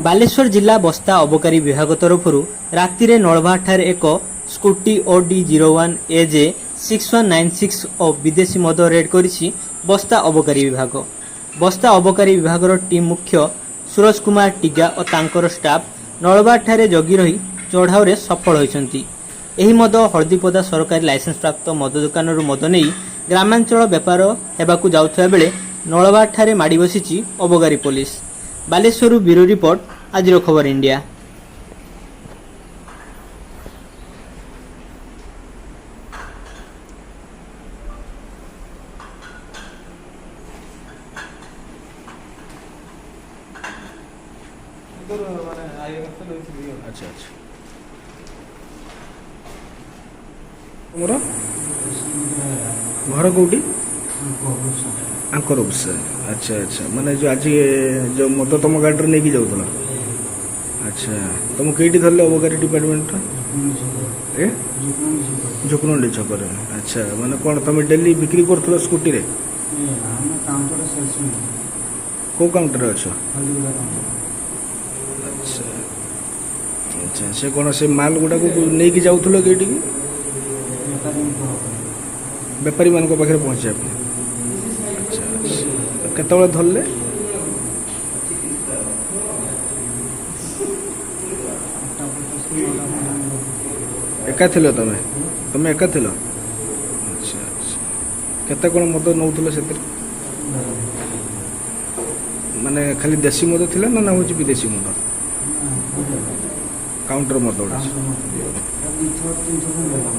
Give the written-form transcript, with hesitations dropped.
ବାଲେଶ୍ୱର ଜିଲ୍ଲା ବସ୍ତା ଅବକାରୀ ବିଭାଗ ତରଫରୁ ରାତିରେ ନଳବାହାଠାରେ ଏକ ସ୍କୁଟି OD 01 AJ 6196 ଓ ବିଦେଶୀ ମଦ ରେଡ୍ କରିଛି ବସ୍ତା ଅବକାରୀ ବିଭାଗ। ବସ୍ତା ଅବକାରୀ ବିଭାଗର ଟିମ୍ ମୁଖ୍ୟ ସୁରଜ କୁମାର ଟିଗା ଓ ତାଙ୍କର ଷ୍ଟାଫ୍ ନଳବାହାଠାରେ ଜଗି ରହି ଚଢ଼ାଉରେ ସଫଳ ହୋଇଛନ୍ତି। ଏହି ମଦ ହଳଦୀପଦା ସରକାରୀ ଲାଇସେନ୍ସ ପ୍ରାପ୍ତ ମଦ ଦୋକାନରୁ ମଦ ନେଇ ଗ୍ରାମାଞ୍ଚଳ ବେପାର ହେବାକୁ ଯାଉଥିବା ବେଳେ ନଳବାହାଠାରେ ମାଡ଼ି ବସିଛି ଅବକାରୀ ପୋଲିସ। ବାଲେଶ୍ୱରରୁ ବ୍ୟୁରୋ ରିପୋର୍ଟ, ଆଜିର ଖବର ଇଣ୍ଡିଆ। ଆଚ୍ଛା, ତୁମର ଘର କେଉଁଠି? ଆଙ୍କର ଅଫିସ। ଆଚ୍ଛା, ମାନେ ଯେଉଁ ଆଜି ଯେଉଁ ମଦ ତୁମ ଗାଡ଼ିରେ ନେଇକି ଯାଉଥିଲ? ଆଚ୍ଛା, ତୁମକୁ କେଇଠି ଧରିଲେ ଅବକାରୀ ଡିପାର୍ଟମେଣ୍ଟର? ଏ ଝୁକୁନଣ୍ଡି ଛକରେ। ଆଚ୍ଛା, ମାନେ କ'ଣ ତୁମେ ଡେଲି ବିକ୍ରି କରୁଥିଲ ସ୍କୁଟିରେ? ଆମେ କାଉଣ୍ଟର ସେଲ୍ସମ୍ୟାନ୍। କେଉଁ କାଉଣ୍ଟରରେ ଅଛ? ହଳଦୀଗୁଡ଼ା କାଉଣ୍ଟର। ଆଚ୍ଛା, ସେ କ'ଣ ସେ ମାଲ ଗୁଡ଼ାକୁ ନେଇକି ଯାଉଥିଲ କି ଏଇଠିକି? ବେପାରୀଙ୍କ। ବେପାରୀମାନଙ୍କ ପାଖରେ ପହଞ୍ଚିବା ପାଇଁ। ଆଚ୍ଛା, କେତେବେଳେ ଧରିଲେ? 8:50, 9:15। ଏକା ଥିଲ ତମେ? ତମେ ଏକା ଥିଲ? ଆଚ୍ଛା, କେତେ କ'ଣ ମଦ ନେଉଥିଲ ସେଥିରେ? ମାନେ ଖାଲି ଦେଶୀ ମଦ ଥିଲା ନା ହେଉଛି ବିଦେଶୀ ମଦ? କାଉଣ୍ଟର ମଦ ଗୁଡ଼ା? 2ଥର 3ଥର ଦେଲା।